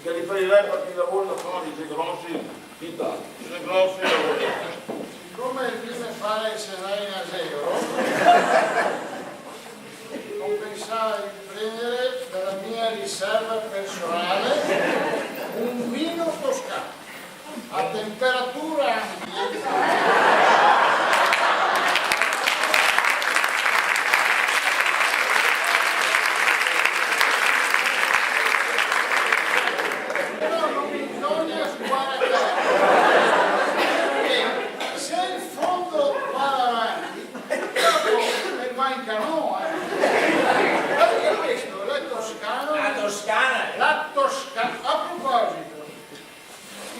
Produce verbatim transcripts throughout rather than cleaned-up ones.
Che li pregarè parché i lavori da fare i xe grosi, i xe grosi i lavori. Sicome el primo fare se n'è in asero, go pensà de prendere dala mia riserva personale un vino toscano. A temperatura ambiente. Però no bisogna sguardare. Parché se el fondo va avanti, dopo me manca no, eh. Parché questo, la Toscana. La Toscana. La Tosca-, a proposito,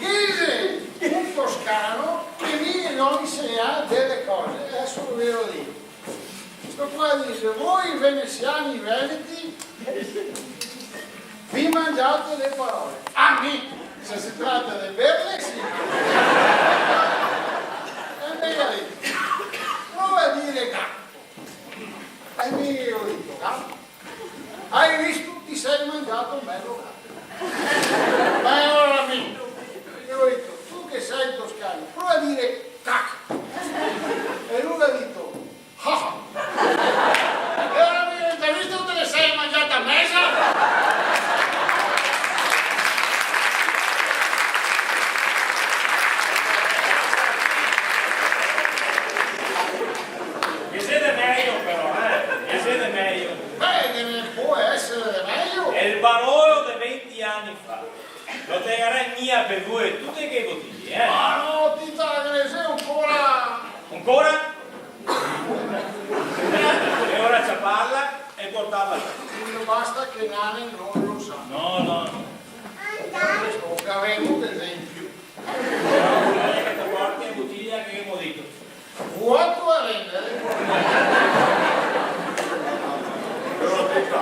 Dixe un toscano che mi go insegnà dele cose, deso ve lo digo. Sto qua dixe: "Voi venesiani veneti vi mangiate le parole." A mi, se se trata de berle, sì. E me ga dito: "Prova a dire gatto." E mi go dito: "Gatto?" Hai visto? Ti sei mangiato mezzo gatto. Ma alora mi, ghe go dito, tu che sei toscano, prova a dire caca. E lu ga dito, ah. E alora mi go dito, hai visto, te le sei mangiata meza? Ghe xe de mejo però, eh? Ghe xe de mejo. Beh, ghe ne pol esare de mejo. El barolo de venti ani fa. No te gavarè mia bevuo tute che botiglie, eh? Ma no, ti te ghe ne xe ancora. Ancora? E ora ciaparla e portarla là. Basta che Nane no lo sa. No, no, no. Questo lo gavemo, per esempio. Però no xe che te porti la botiglia che gavemo dito. Vuoto a rendere,